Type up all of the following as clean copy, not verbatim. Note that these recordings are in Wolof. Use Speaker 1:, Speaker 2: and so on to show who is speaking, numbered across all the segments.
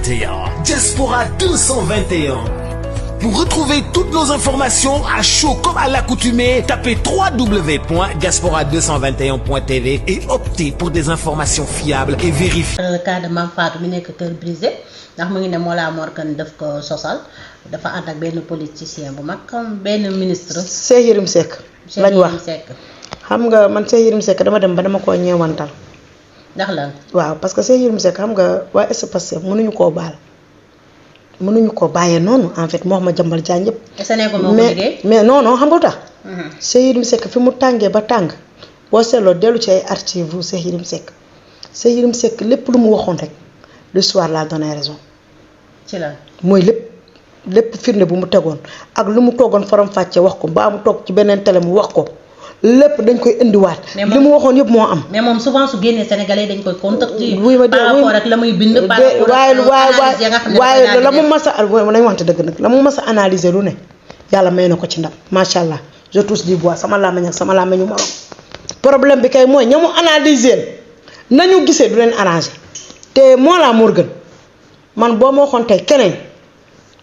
Speaker 1: 221. Diaspora 221. Pour retrouver toutes nos informations à chaud comme à l'accoutumée, tapez www.diaspora221.tv et optez pour des informations fiables et vérifiées.
Speaker 2: Le cas de Mame Fatou mi nekk Cœur Brisé ndax mu ngi ne Mollah Morgun daf ko sosal dafa ànd ak benn politicien bu mag comme benn ministre.
Speaker 3: Cheikh Yérim Seck lañ wax xam nga man Cheikh Yérim Seck dama dem ba dama koo ñeewantal.
Speaker 2: ndax lan.
Speaker 3: waaw parce que Cheikh Yérim Seck xam nga waa Pastef mënuñu koo baal. mënuñu ko bàyyee noonu en fait moo ma jambal jaan yëpp.
Speaker 2: est-ce que moo ko liggéey
Speaker 3: mais non non xam nga lu tax. Cheikh Yérim Seck fi mu tàngee ba tàng boo seetloo dellu ci ay archives bu Cheikh Yérim Seck Cheikh Yérim Seck lépp lu mu waxoon rek l'histoire la donné raison.
Speaker 2: ci la
Speaker 3: mooy lépp firnde bu mu tegoon ak lu mu toogoon faram fàcce wax ko ba mu toog ci beneen télé mu wax ko lépp dañ koy indiwaat. li mu waxoon yëpp moo am.
Speaker 2: mais moom souvent su génnee Sénégalais dañ koy contacter.
Speaker 3: wuy ma
Speaker 2: par rapport ak la muy bind. par rapport ak analyse ya nga xam ne
Speaker 3: waaye la mu mas a nañ wante dëgg nag la mu mas a analyser lu ne yàlla may na ko ci ndam macha allah je touche du bois sama làmmiñ ak sama làmmiñu morom. problème bi kay mooy ña mu analyser nañu gisee du leen arrangé te Mollah Morgun man boo ma waxoon tey keneen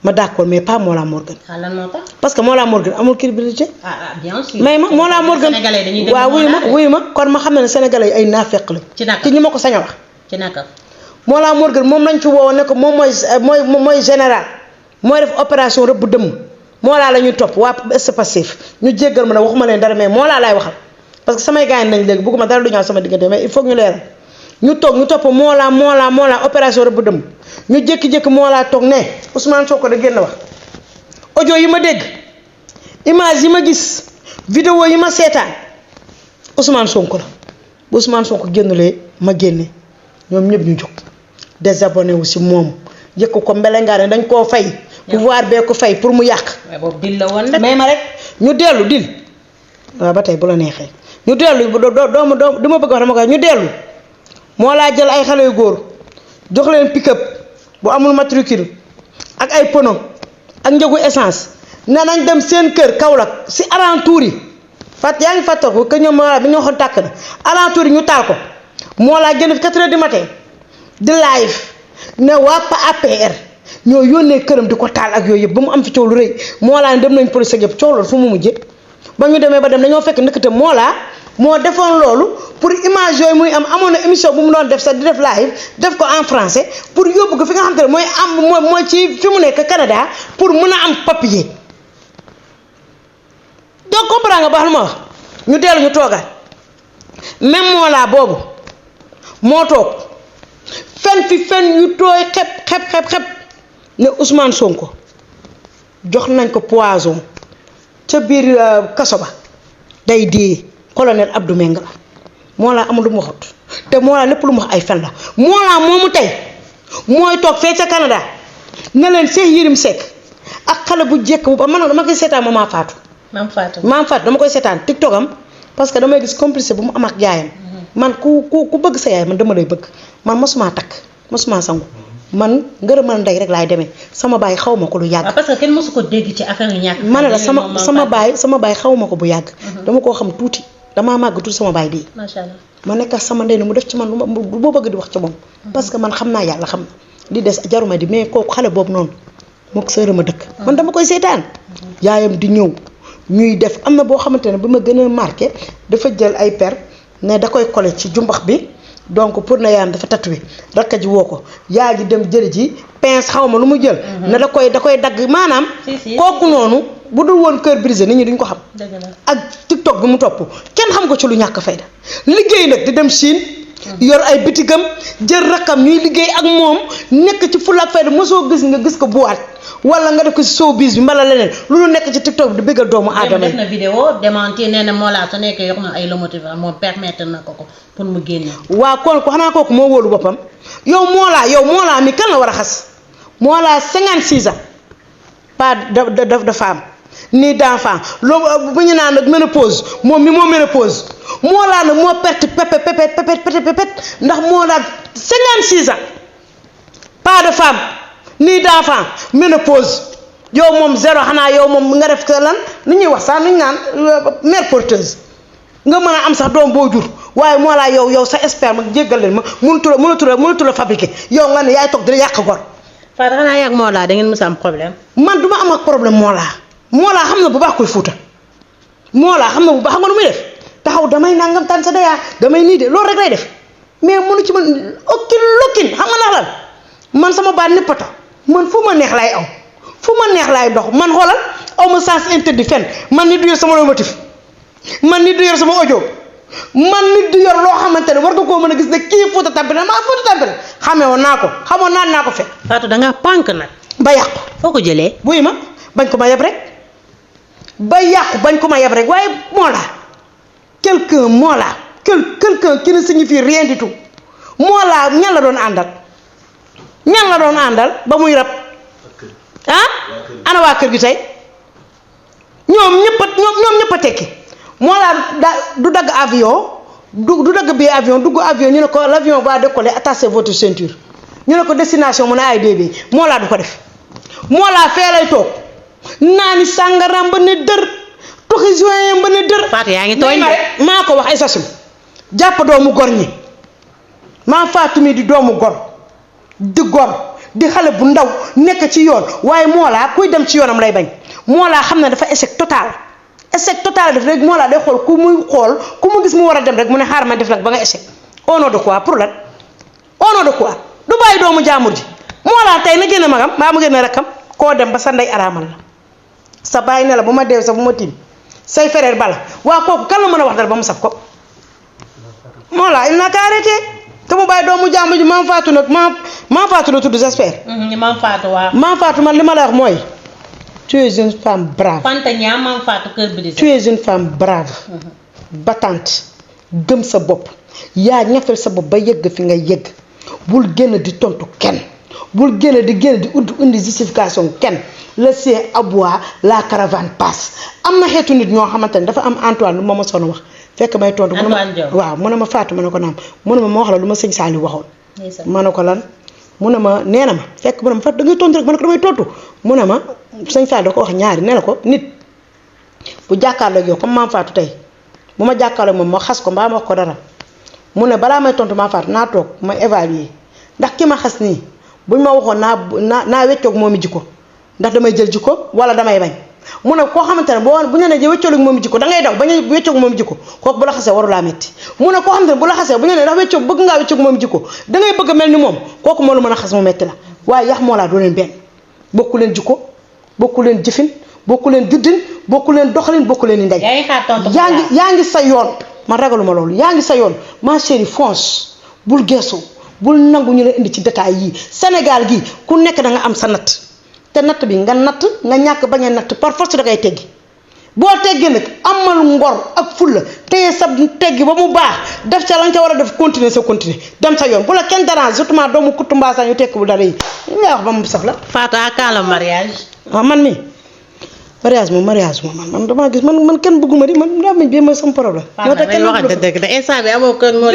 Speaker 3: ma d'accord mais pas Mollah Morgun.
Speaker 2: lan moo tax.
Speaker 3: parce que Mollah Morgun amul crédibilité.
Speaker 2: bien sûr.
Speaker 3: mais ma Mollah Morgun waaw wuyu ma kon ma xam ne sénégalais ay naafeq la.
Speaker 2: ci naka
Speaker 3: ci ñi ma ko sañ a wax.
Speaker 2: ci naka.
Speaker 3: Mollah Morgun moom lañ fi woowoon ne ko moom mooy général mooy def opération rëbb dëmm Mollah la ñuy topp waa Pastef ñu jéggal ma ne waxuma leen dara mais Mollah laay waxal parce que samay gars yi nañ léegi bëgguma dara du ñaaw sama diggante mais il faut ñu leeral ñu topp Mollah opération rëbb dëmm ñu jékki-jékki Mollah toog ne Ousmane Sonko da génn wax audio yi ma dégg image yi ma gis vidéo yi ma seetaan Ousmane Sonko la bu Ousmane Sonko génnulee ma génne ñoom ñëpp ñu jóg désabonné wu si moom yëkk ko mbelengaane dañ koo fay pouvoir bee ko fay pour mu yàq.
Speaker 2: mais boobu dil la woon
Speaker 3: may ma rek ñu dellu dil waaw ba tey bu la neexee ñu dellu doomu du ma bëgg wax dama ko ñu dellu Mollah jël ay xale yu góor jox leen pick-up bu amul matricule ak ay pono ak njëgu essence ne nañ dem seen kër Kaolack si alentour yi yaa ngi fàttal ko que ñoom Mollah bi ñu waxoon tàkk na alentour yi ñu taal ko Mollah génn fi 4h du matin di live ne waa APR ñoo yónnee këram di ko taal ak yooyu yëpp ba mu am fi coow lu rëy Mollah ne dem nañ police ak yëpp coow loolu fu mu mujjee ba ñu demee ba dem dañoo fekk ndëkkate Mollah moo defoon loolu pour image yooyu muy amoon na émission bu mu doon def sax di def live def ko en français pour yóbbu ko fi nga xam te ne mooy ci fi mu nekk Canada pour mën a am papier donc comprendre nga baax lu ma wax ñu dellu ñu toogaat même Mollah boobu moo toog fen fi fen yu tooy xep ne Ousmane Sonko jox nañ ko poison ca biir kaso ba day dee colonel Abdou Menga Mollah amul lu mu waxut te Mollah lépp lu mu wax ay fen la Mollah moomu tey mooy toog fee ca Canada ne leen Cheikh Yérim Seck ak xale bu jekk bu ba man dama koy seetaan Mame Fatou dama koy seetaan TikTok am parce que damay gis complice bu mu am ak yaayam man ku bëgg sa yaay man dama lay bëgg man mosuma takk mosuma sangu man ngërëmal ndey rek laay demee sama baay xaw ma ko lu yàgg.
Speaker 2: parce que kenn mosu ko dégg ci affaire yi ñàkk.
Speaker 3: ma ne la sama baay xaw ma ko bu yàgg. dama koo xam tuuti damaa màgg tuuti sama baay di.
Speaker 2: macha allah
Speaker 3: ma nekk sama ndey mu def ci man lu ma bëgg di wax ci moom. parce que man xam naa yàlla xam na li des jaruma di mais kooku xale boobu noonu moog sërëma dëkk. man dama koy seetaan. yaayam di ñëw ñuy def am na boo xamante ne bi ma gën a marqué dafa jël ay per ne da koy collé ci jumbax bi. donc pour na yaayam dafa tatoué rakka ji woo ko yaa ji dem jëli ji pince xaw ma lu mu jël. ne da koy dagg maanaam. kooku noonu bu dul woon Cœur Brisé nit ñi duñ ko xam. ak TikTok bi mu topp kenn xam ko ci lu ñàkk fayda liggéey nag di dem Chine. yor ay bitigam jël rakkam ñuy liggéey ak moom nekk ci fulla ak fayda mosoo gis ko buwaat wala nga def ko si showbiz bi mbala leneen lu nekk ci TikTok bi di bëggal doomu aadama yi.
Speaker 2: def na vidéo démenti nee na Mollah su nekkee yor na ay lomotif moom permettre na ko pour mu génne.
Speaker 3: waaw kon ko xanaa kooku moo wóolu boppam yow Mollah mi kan la war a xas Mollah 56 ans pas de femme ni d'enfant loolu bu ñu naan nag ménopause moom mi moo ménopause Mollah nag moo perte pépét ndax Mollah 56 ans pas de femme ni d'enfant ménopause yow moom zéro xanaa yow moom nga def lan li ñuy wax sax li ñu naan mère porteuse nga mën a am sax doom boo jur waaye Mollah yow sa sperme jéggal leen ma mënatu la fabriquer yow nga ne yaay toog dina yàq gor
Speaker 2: Fatou xanaa yàgg Mollah da ngeen mës a am problème.
Speaker 3: man duma am ak problème Mollah xam na bu baax kuy Fuuta Mollah xam na bu baax xam nga nu muy def taxaw damay nangam tan sa dayaa damay nii de loolu rek lay def mais mënu ci man okkin lokkin xam nga ndax lan man sama baat nippata man fu ma neex laay aw fu ma neex laay dox man xoolal aw ma sens interdit fenn man nit du yor sama motif man nit du yor sama audio man nit du yor loo xamante ne war nga koo mën a gis ne kii Fouta Tampi maa Fouta Tampi xamee woon naa ko xamoon naa ko fekk.
Speaker 2: Fatou da ngaa pànk nag.
Speaker 3: ba yàqu
Speaker 2: foo ko jëlee.
Speaker 3: buy ma bañ ko ma yeb rek ba yàqu bañ ko ma yeb rek waaye Mollah quelqu'un qui ne signifie rien du tout Mollah ñan la doon àndal ba muy rab ana waa kër gi tey ñoom ñëpp a tekki Mollah du dagg avion du dagg bi avion dugg avion ñu ne ko l'avion va décoller attachez votre ceinture ñu ne ko destination mu ne ay bébé Mollah du ko def Mollah fee lay toog naani sàngaraam ba ne dër toxi joyem ba ne dër.
Speaker 2: Fatou yaa ngi tooñ
Speaker 3: maa ko wax ay sasum jàpp doomu gor ñi maa Fatou mi di doomu gor di gor di xale bu ndaw nekk ci yoon waaye Mollah kuy dem ci yoonam lay bañ Mollah xam ne dafa échec total def rek Mollah day xool ku mu gis mu war a dem rek mu ne xaar ma def nag ba nga échec au nom de quoi pour lan au nom de quoi du bàyyi doomu jaamur ji Mollah tey na génne magam mbaa mu génne rakkam koo dem ba sa ndey araamal la sa bàyyi ne la bu ma deew sa bu ma tiim say frère bala waa kooku kan la mën a wax dara ba mu saf ko Mollah il n'a qu'à arrêter te mu bàyyi doomu jaamur ji maam Fatou nag maam Fatou la tudd j'espère.
Speaker 2: maam Fatou waaw.
Speaker 3: maam Fatou man li ma la wax mooy tu es une femme brave.
Speaker 2: Fanta Niang maam Fatou kër bi
Speaker 3: tu es une femme brave. battante gëm sa bopp yaa ñafel sa bopp ba yëgg fi nga yëgg bul génn di tontu kenn bul génn di indi justification kenn le sien aboie la caravane passe am na xeetu nit ñoo xamante ne dafa am Antoine lu ma mosoon a wax fekk may tontu. waaw mu ne ma Fatou ma ne ko naam mu ne ma wax la lu ma sëñ Saliou waxoon. ma ne ko lan mu ne ma nee na ma fekk mu ne ma Fatou da ngay tontu rek ma ne ko damay tontu mu ne ma sëñ Saliou da ko wax ñaari ne la ko nit bu jàkkaarloo ak yow comme maam Fatou tey bu ma jàkkaarloo moom ma xas ko mbaa ma wax ko dara mu ne balaa may tontu maam Fatou naa toog ma évaluer ndax ki ma xas nii buñ ma waxoon naa weccoog moom i jikko ndax damay jël jikko wala damay bañ mu ne koo xamante ne bu ñu nee weccoog moom i jikko da ngay daw bañ a weccoog moom i jikko kooku bu la xasee waru laa metti mu ne koo xamante ne bu la xasee bu ñu nee ndax bëgg ngaa weccoog moom i jikko da ngay bëgg a mel ni moom kooku moo la mën a xas mu metti la waaye yax Mollah doo leen benn bokku leen jikko bokku leen jëfin bokku leen juddin bokku leen doxalin bokku leen i ndey yaa ngi sa yoon man ragaluma loolu yaa ngi sa yoon ma chérie fonce bul geesu bul nangu ñu la indi ci détail yii Sénégal gi ku nekk da nga am sa natt te natt bi nga ñàkk bañ a natt par force da ngay teggi boo teggee nag amal ngor ak fulla téye sa teggi ba mu baax def ca lañ ca war a def continuer dem sa yoon bu la kenn dérange surtout doomu kuttu mbaasaa ñu tekk bu dara yi ngay wax ba mu saf la.
Speaker 2: Fatou à quand le mariage.
Speaker 3: man mi mariage moom man damaa gis man kenn bëgguma di man daa mañ bii mooy sama problème.
Speaker 2: moo tax kenn waxante dëgg de instant bi amoo kenn moo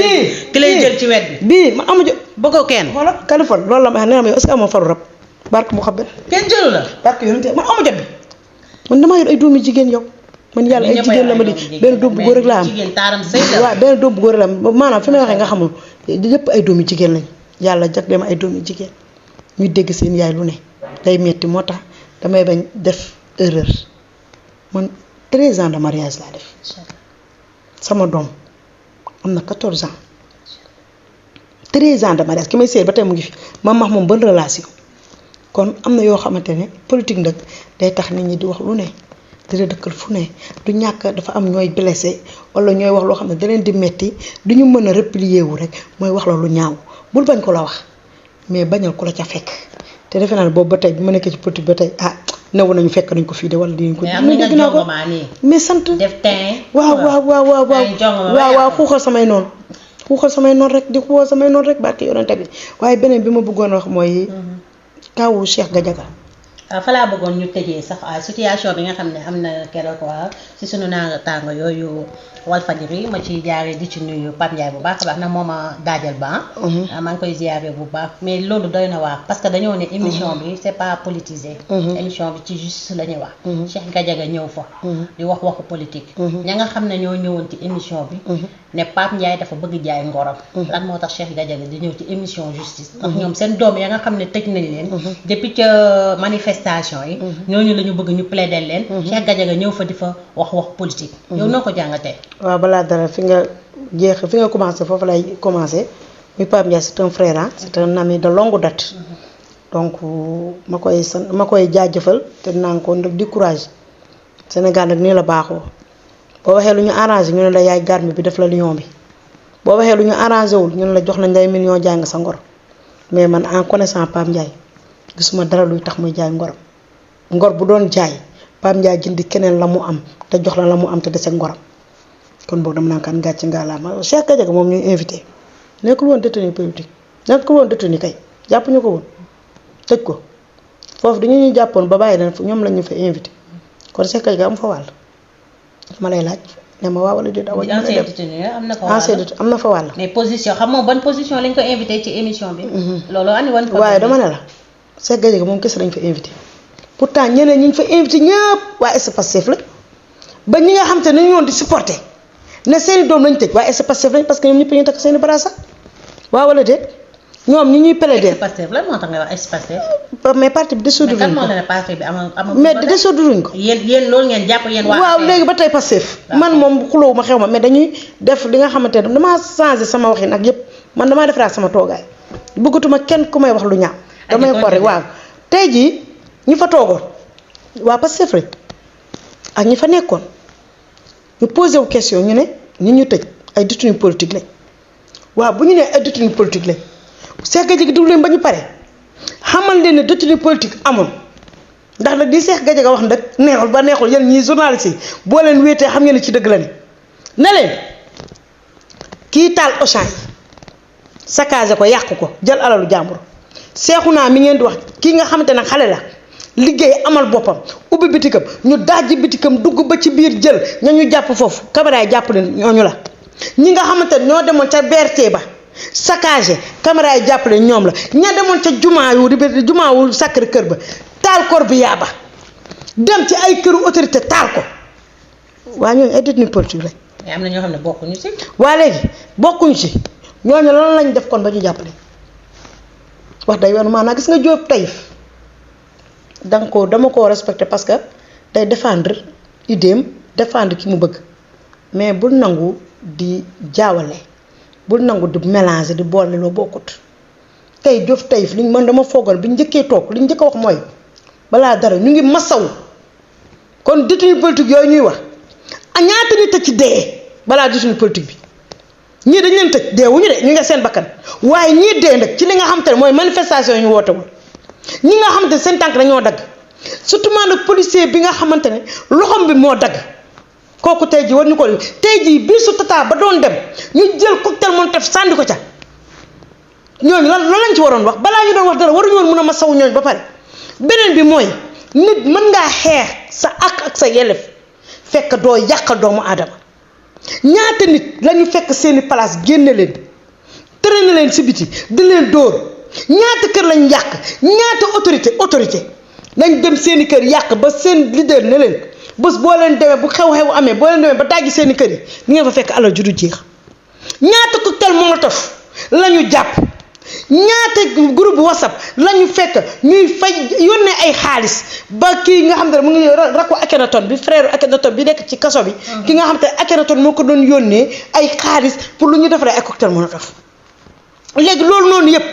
Speaker 2: ki lay jël ci wet bi.
Speaker 3: bii ma amu jot.
Speaker 2: bëggoo kenn.
Speaker 3: voilà Californie loolu la ma nee na ma yow est-ce que amoo faru rab barke mu xabbel.
Speaker 2: kenn jëlu la.
Speaker 3: barke yow man amu jot bi man damaa yor ay doomi jigéen yow. man yàlla ay jigéen la ma di benn doom bu góor rek laa am. waaw benn doom bu góor la am maanaam fi may waxee nga xamul yëpp ay doomi jigéen lañ yàlla jagleel ma ay doomi jigéen ñu dégg seen yaay lu ne day metti moo tax damay bañ def erreur man 13 ans de mariage laa def sama doom am na 14 ans 13 ans de mariage ki may seet ba tey mu ngi fi ma max moom bonne relation kon am na yoo xamante ne politique nag day tax nit ñi di wax lu ne dina dëkkal fu ne du ñàkk dafa am ñooy blessé wala ñooy wax loo xam ne da leen di metti du ñu mën a replier wu rek mooy wax la lu ñaaw bul bañ ko la wax mais bañal ku la ca fekk te defe naa ne boobu ba tey bi ma nekkee ci politique ba tey newu nañu fekk nañ ko fii de wala dinañ ko. mais sant
Speaker 2: def teint.
Speaker 3: waaw xuuxal samay noonu rek di xuuxal samay noonu rek barke yonente bi waaye beneen bi ma bëggoon wax mooy. kawu Cheikh Gadiaga.
Speaker 2: fa laa bëggoon ñu tëjee sax situation bi nga xam ne am na keroog waa si sunu naataango yooyu Walfadjri ma ci jaaree di ci nuyu Pape Ndiaye bu baax a baax nag moo ma daajal ba maa ngi koy ziare bu baax mais loolu doy na waar parce que dañoo ne émission bi c'est pas politisé. émission bi ci juste la ñuy wax. Cheikh Gadiaga ñëw fa. di wax waxu politique. ña nga xam ne ñoo ñëwoon ci émission bi. ne Pape Ndiaye dafa bëgg jaay ngoram. lan moo tax Cheikh Gadiaga di ñëw ci émission justice. ndax ñoom seen doom ya nga xam ne tëj nañ leen. depuis ca manifestation yi. ñooñu la ñu bëgg ñu plaider leen. Cheikh Gadiaga ñëw fa di fa wax politique. yow noo ko jàngatee.
Speaker 3: waaw balaa dara fi nga commencé foofu lay commencé muy Pape Ndiaye c'est un frère c'est un ami de longue date. donc ma koy jaajëfal te naa ko di courage Sénégal nag nii la baaxoo boo waxee lu ñu arrangé ñu ne la yaay garmi bi def la lion bi boo waxee lu ñu arrangé wul ñu ne la jox nañ lay million jàng sa ngor mais man en connaissant Pape Ndiaye gisuma dara luy tax muy jaay ngoram ngor bu doon jaay Pape Ndiaye jëndi keneen la mu am te jox la mu am te dese ngoram kon boog dama naan kan gàcce ngaalaama Cheikh Gadiaga moom ñuy invité nekkul woon détenu politique nekkul woon détenu kay jàpp ñu ko woon tëj ko foofu dañu ñuy jàppoon ba bàyyi leen ñoom lañ ñu fa invité kon Cheikh Gadiaga am fa wàll ma lay laaj ne ma waaw wala déet awa
Speaker 2: ancien détenu am
Speaker 3: na fa wàll
Speaker 2: mais position xam nga ban position lañ ko invité ci émission bi loolu andi woon
Speaker 3: waaye dama ne la Cheikh Gadiaga moom kese lañ fa invité pourtant ñeneen ñi ñu fa invité ñëpp waa Pastef la ba ñi nga xam te ne ñoon di supporter ne seeni doom lañ tëj waa Pastef lañ parce que ñoom ñëpp ñu takk seeni brassard waaw wala déet ñoom ñi ñuy plaider
Speaker 2: Pastef lan moo tax nga wax Pastef
Speaker 3: mais parti bi dissoudre
Speaker 2: kan moo ne parti bi amul
Speaker 3: mais dissoudre ko
Speaker 2: yéen loolu ngeen jàpp yéen waa
Speaker 3: waaw léegi ba tey Pastef man moom xulóowu ma xew ma mais dañuy def li nga xamante ne damaa changé sama waxin ak yëpp man damaa defaraat sama toogaay bëggatuma kenn ku may wax lu ñaaw damay ko rek waaw tey jii ñi fa toogoon waa Pastef rek ak ñi fa nekkoon ñu posé wu question ñu ne ñi ñu tëj ay détenus politique lañ waaw bu ñu nee ay détenus politique lañ Cheikh Gadiaga dugg leen ba ñu pare xamal leen ne détenu politique amul ndax nag di Cheikh Gadiaga wax nag neexul ba neexul yéen ñii journaliste yi boo leen wéetee xam ngeen ne ci dëgg la ne leen kii taal Auchan yi saccagé ko yàq ko jël alalu jàmbur Cheikhouna mi ngeen di wax kii nga xamante ne xale la liggéey amal boppam ubbi bitikam ñu dajji bitikam dugg ba ci biir jël ña ñu jàpp foofu caméra yi jàpp leen ñooñu la ñi nga xamante ne ñoo demoon ca BRT ba saccagé caméra yi jàpp leen ñoom la ña demoon ca jumaa wu Sacré-Cœur ba taal corbillard ba dem ci ay këru autorité taal ko waa ñooñu ay détenu politique lañ.
Speaker 2: mais am na ñoo xam ne bokkuñu ci.
Speaker 3: waa léegi bokkuñu ci ñooñu lan lañ def kon ba ñu jàppale wax day yoon maanaam gis nga Diop Taïf dama ko respecté parce que day défendre idéem défendre ki mu bëgg mais bul nangu di jaawale bul nangu di mélanger di boole loo bokkut tey Diop Taïf liñ man dama foogal bi njëkkee toog li njëkk a wax mooy balaa dara ñu ngi masaw kon détenu politique yooyu ñuy wax a ñaata nit a ci dee balaa détenu politique bi ñii dañ leen tëj dee wuñu de ñu nga seen bakkan waaye ñii dee nag ci li nga xam te ne mooy manifestation yi ñu woote woon ñi nga xamante ne seen tànk dañoo dagg surtout nag policier bi nga xamante ne loxom bi moo dagg kooku tey ji war ñu ko tey jii bii su tata ba doon dem ñu jël cocktail Molotov sànni ko ca ñooñu lan lañ ci waroon wax balaa ñu doon wax dara waruñu woon mën a ma saw ñooñu ba pare beneen bi mooy nit mën ngaa xeex sa ak sa yelef fekk doo yàqal doomu aadama ñaata nit lañu fekk seeni place génne leen traîner leen si biti di leen dóor ñaata kër lañ yàq ñaata autorité nañ dem seeni kër yàq ba seen leader ne leen bés boo leen demee bu xew-xew amee boo leen demee ba dajji seeni kër yi ni ngeen fa fekk alal ju du jeex ñaata cocktail Molotov lañu jàpp ñaata groupe WhatsApp lañu fekk ñuy fay yónnee ay xaalis ba kii nga xam ne mu ngi rakku Akhenaton bi frère Akhenaton bi nekk ci kaso bi ki nga xam te Akhenaton moo ko doon yónnee ay xaalis pour lu ñu defaree ay cocktail Molotov léegi loolu noonu yëpp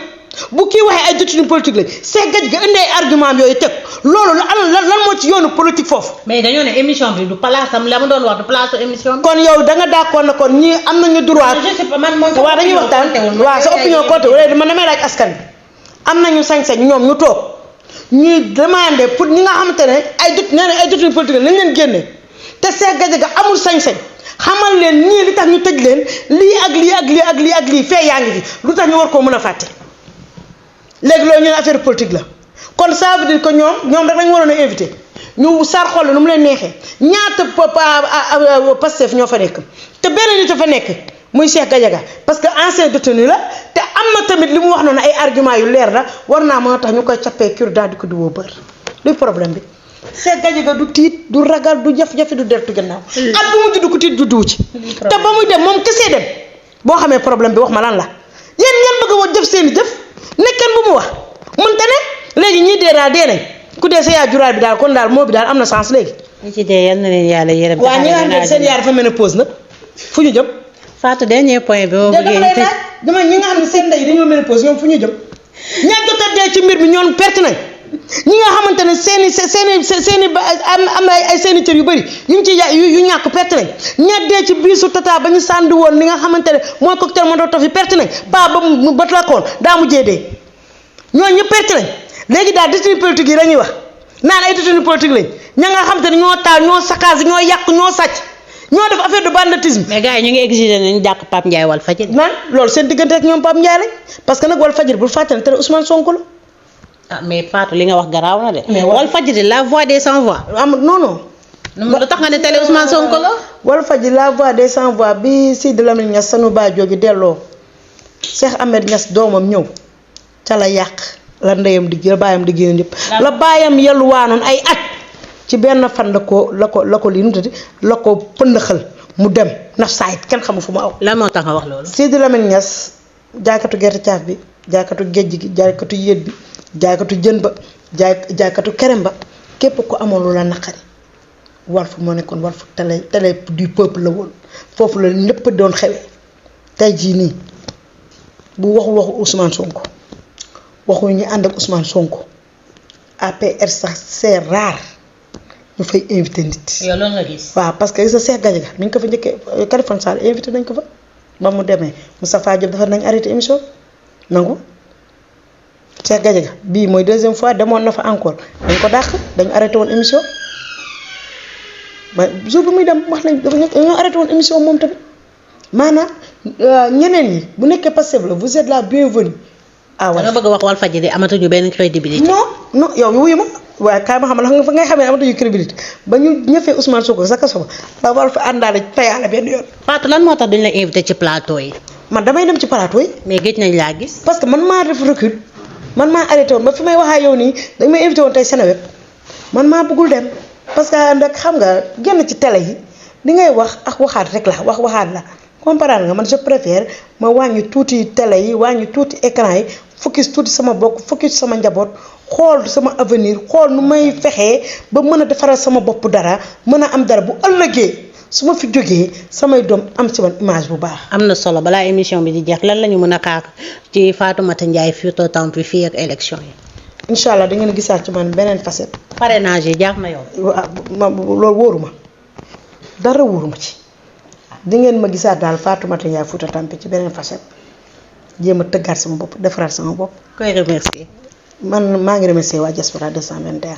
Speaker 3: bu kii waxee ay détenu politique lañ Cheikh Gadiaga indi ay argument yooyu teg loolu lan moo ci yoonu politique foofu.
Speaker 2: mais dañoo ne émission bi du place am la ma doon wax du place émission bi.
Speaker 3: kon yow da nga d'accord ne kon ñii am nañu droit.
Speaker 2: je sais pas man moom
Speaker 3: waaw dañuy waxtaan waaw sa opinion compté wala man damay laaj askan bi am nañu sañ-sañ ñoom ñu toog ñuy demander pour ñi nga xamante ne ay détenu politique lañ leen génne te Cheikh Gadiaga amul sañ-sañ. xamal leen ñii li tax ñu tëj leen lii ak lii fee yaa ngi fi lu tax ñu war koo mën a fàtte léegi loolu ñu ne affaire politique la kon ça veut dire que ñoom rek lañu waroon a invité ñu sar xol nu mu leen neexee ñaata Pastef ñoo fa nekk te benn nit fa nekk muy Cheikh Gadiaga parce que ancien détenu la te am na tamit li mu wax noonu ay argument yu leer la war naa mën a tax ñu koy cappee cure-dent di ko diwoo bër luy problème bi Cheikh Gadiaga du tiit du ragal du jafe-jafe du deltu gannaaw at bu mu judd ku tiit juddu ci te ba muy dem moom kesee dem boo xamee problème bi wax ma lan la yéen ngeen bëgg a wax jëf seeni jëf nekkeen bu mu wax mënta ne léegi ñii dee daal dee nañ ku dee sa yaay juraal bi daal kon daal moo bi daal am na sens léegi
Speaker 2: ñi ci dee yal na leen yàlla yërëm.
Speaker 3: waaw ñi nga xam ne seen yaay dafa ménopause nag fu ñu jëm
Speaker 2: Fatou dernier point bi ma bëggee
Speaker 3: dama ñi nga xam ne seen ndey dañoo ménopause ñoom fu ñu jëm ña jot a dee ci mbir mi ñoom perte nañ ñi nga xamante ne seeni am na ay seeni cër yu bëri yuñ ci yu ñàkk perte nañ ña dee ci biisu tata ba ñu sànni woon li nga xamante ne mooy cocktail Molotov yi perte nañ ba ba lakkoon daa mujjee dee ñooñu ñëpp perte nañ léegi daal détenu politique yi dañuy wax naan ay détenu politique lañ ña nga xamante ne ñoo taal ñoo saccage ñoo yàq ñoo sàcc ñoo def affaire de banditisme.
Speaker 2: mais gars yi ñu ngi exiger nañu dàq Pape Ndiaye Walfadjri.
Speaker 3: man loolu seen diggante ak ñoom Pape Ndiaye lañ parce que nag Walfadjri bul fàttali te Ousmane Sonko la.
Speaker 2: ah mais Fatou li nga wax garaaw na de. mais Walfadjri la voix des sans voix.
Speaker 3: non non.
Speaker 2: lu tax nga ne télé Ousmane Sonko la.
Speaker 3: Walfadjri la voix des sans voix bi Sidi Lamine Niass sanu baay jooju delloo Cheikh Ahmed Niass doomam ñëw ca la yàq la ndeyam di la baayam di génn yëpp. la baayam yalwaanoon ay at ci benn fan la ko lii nu mu tudd la ko pëndëxal mu dem naf saayit kenn xamul fu mu aw.
Speaker 2: lan moo tax nga wax loolu.
Speaker 3: Sidi Lamine Niass jaaykatu gerte caaf bi jaaykatu géej gi jaaykatu yéet bi jaaykatu jën ba jaaykatu kerem ba képp ku amoon lu la naqari Walf moo nekkoon Walf télé du peuple la woon foofu la lépp doon xewee tey jii nii bu waxu Ousmane Sonko waxu ñu ànd ak Ousmane Sonko APR sax c'est rare ñu fay invité nit.
Speaker 2: yow loolu nga gis.
Speaker 3: waaw parce que gis nga Cheikh Gadiaga mi ngi ko fa njëkkee Kaliphone Sall invité nañ ko fa ba mu demee Moustapha Diop dafa nañ arrêté émission nangu Cheikh Gadiaga bii mooy deuxième fois demoon na fa encore dañ ko dàq dañu arrêté woon émission ba jour bi muy dem wax nañ dañoo arrêté woon émission moom tamit maanaam ñeneen ñi bu nekkee Pastef la vous êtes la bienvenue. ah
Speaker 2: da nga bëgg a wax Walfadjri amatuñu benn crédibilité.
Speaker 3: non yow wuyu ma waaye kaay ma xam ne fa ngay xamee amatuñu crédibilité ba ñu ñëfee Ousmane Sonko sa kaso ba da war fa àndaale tayaale benn yoon.
Speaker 2: Fatou lan moo tax duñ la invité ci plateau yi.
Speaker 3: man damay dem ci plateau yi.
Speaker 2: mais géej nañ laa gis.
Speaker 3: parce que man maa def recul man maa arrêté woon ba fi may waxaa yow nii dañ may invité woon tey Seneweb man maa bëggul dem parce que nag xam nga génn ci télé yi li ngay wax ak waxaat rek la waxaat la comprendre nga man je préfère ma wàññi tuuti télé yi wàññi tuuti écran yi focus tuuti sama bokk focus sama njaboot xool sama avenir xool nu may fexee ba mën a defaral sama bopp dara mën a am dara bu ëllëgee su ma fi jógee samay doom am ci man image bu baax.
Speaker 2: am na solo balaa émission bi di jeex lan la ñu mën a xaar ci Fatoumata Ndiaye futur temps fii ak élection yi.
Speaker 3: incha allah da ngeen gisaat ci man beneen facette.
Speaker 2: parrainage yi jaax na yow.
Speaker 3: waaw loolu wóoru ma dara wóoru ma ci di ngeen ma gisaat daal Fatoumata Ndiaye Fouta Tampi ci beneen facette jéem a tëggaat sama bopp defaraat sama bopp.
Speaker 2: koy remercier.
Speaker 3: man maa ngi remercier waa Diaspora 221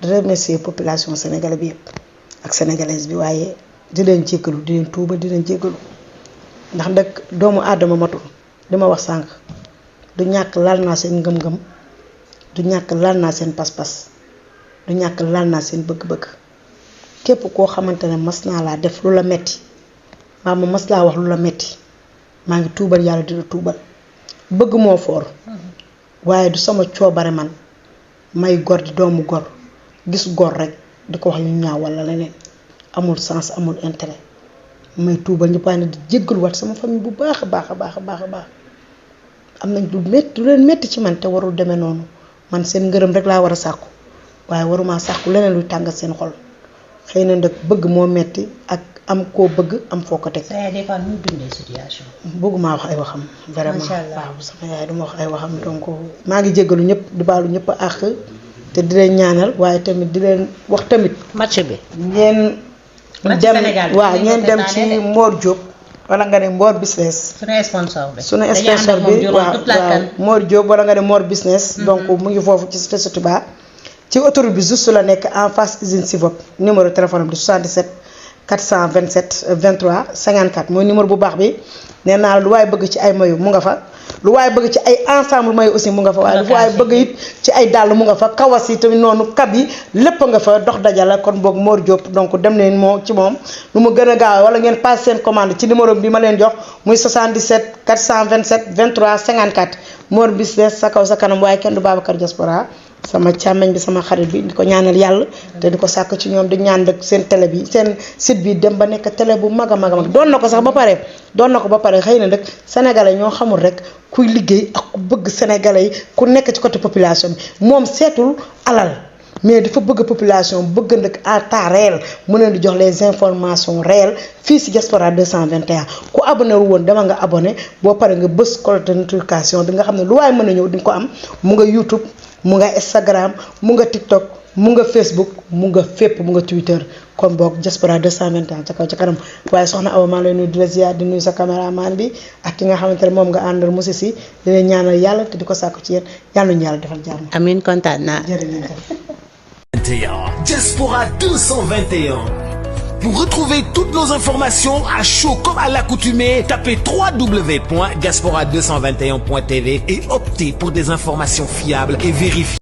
Speaker 3: di remercier population sénégalaise bi yëpp ak sénégalaise bi waaye di leen jéggalu di leen tuuba di leen jéggalu ndax nag doomu aadama matul li ma wax sànq du ñàkk laal naa seen ngëm-ngëm du ñàkk laal naa seen pas-pas du ñàkk laal naa seen bëgg-bëgg képp koo xamante ne mas naa laa def lu la metti mbaa ma mas laa wax lu la metti maa ngi tuubal yàlla dina tuubal bëgg moo foor waaye du sama coobare man may gor di doomu gor gis gor rek di ko wax ñu ñaaw walla leneen amul sens amul intérêt may tuubal ñëpp waaye di jéggaluwaat sama famille bu baax a baax a baax a baax a baax am nañ lu leen metti ci man te warul demee noonu man seen ngërëm rek laa war a sàkku waaye waruma sàkku leneen luy tàngal seen xol xëy na nag bëgg moo metti ak am koo bëgg am foo ko teg.
Speaker 2: sa yaay des fois nu mu dundee situation.
Speaker 3: bëgguma wax ay waxam. vraiment
Speaker 2: macha allah
Speaker 3: waaw sama yaay duma wax ay waxam donc maa ngi jéggalu ñëpp di baalu ñëpp a àq te di leen ñaanal waaye tamit di leen wax tamit.
Speaker 2: match bi.
Speaker 3: ngeen dem waaw ngeen dem ci Mor Diop. wala nga ne Mor business.
Speaker 2: sunu sponsor bi.
Speaker 3: sunu sponsor bi waaw Mor Diop wala nga ne Mor business. donc mu ngi foofu ci Spécialité Touba. ci autoroute bi juste la nekk en face usine Sivop numéro téléphone am di 77 427 23 54 mooy numéro bu baax bi nee naa lu waaye bëgg ci ay mayu mu nga fa lu waaye bëgg ci ay ensemble may aussi mu nga fa waaye lu waaye bëgg it ci ay dàll mu nga fa kawas yi tamit noonu kab yi lépp nga fa dox dajala kon boog Mor Diop donc dem leen moo ci moom nu mu gën a gaaw wala ngeen passe seen commande ci numéro bi ma leen jox muy 77 427 23 54 Mor business sa kaw sa kanam waaye kenn du Babacar Diaspora sama càmmeñ bi sama xarit bi di ko ñaanal yàlla te di ko sàkk ci ñoom di ñaan rek seen télé bi seen site bi dem ba nekk télé bu mag a mag a mag doon na ko sax ba pare xëy na nag sénégalais ñoo xamul rek kuy liggéey ak ku bëgg sénégalais yi ku nekk ci côté population bi moom seetul alal mais dafa bëgg population bëgg nag à temps réel mu leen di jox les informations réelles fii si Diaspora 221 ku abonné wu woon dama nga abonné boo pare nga bës cloche de notification di nga xam ne lu waaye mën a ñëw di nga ko am mu nga YouTube mu nga Instagram mu nga TikTok mu nga Facebook mu nga fépp mu nga Twitter kon boog Diaspora 221 ca kaw ca kanam waaye soxna Awa maa lay nuyu di la ziar di nuyu sa caméraman bi ak ki nga xamante ne moom nga àndal Moussa Sy di leen ñaanal yàlla te di ko sàkku ci yéen yàlla ñu yàlla defal jàmm.
Speaker 2: amiin kontaan naa.
Speaker 3: jërëjëf.
Speaker 1: Diaspora 221. Pour retrouver toutes nos informations à chaud comme à l'accoutumée, tapez www.diaspora221.tv et optez pour des informations fiables et vérifiées.